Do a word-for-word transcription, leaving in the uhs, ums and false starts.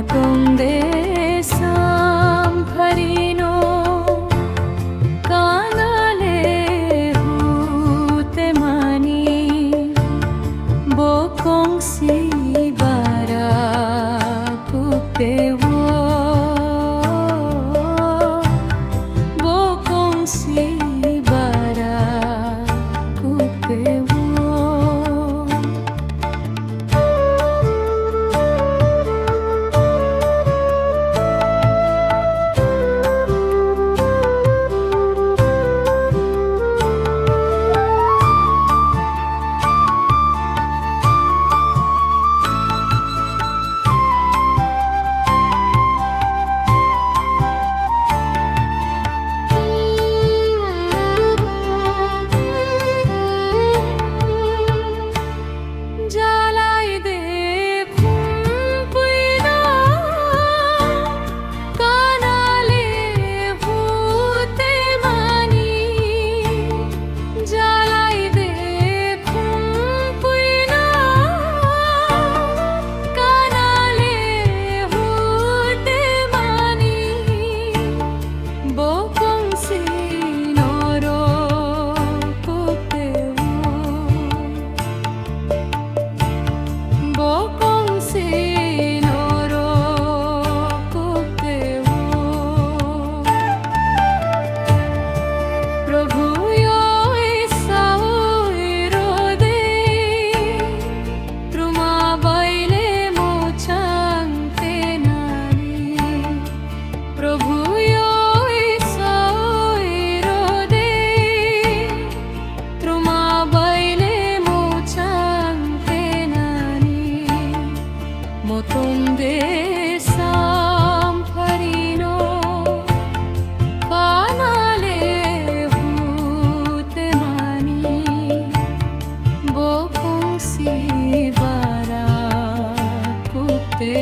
Tongde sampharino kanale hute mani, bokong si bara kukte wo, bokong si bara kukte wo. Jalai de khum puino, kanale hute mani. Jalai de khum puino, kanale hute mani. Bokong si norok kukte wo. Bokong si norok kukte wo. Prabhu yoi saui rode, truma baile mochang tenani. Prabhu yoi saui rode, truma baile mochang tenani. Motom de sampharino, kanale hute mani, bokong si bara kukte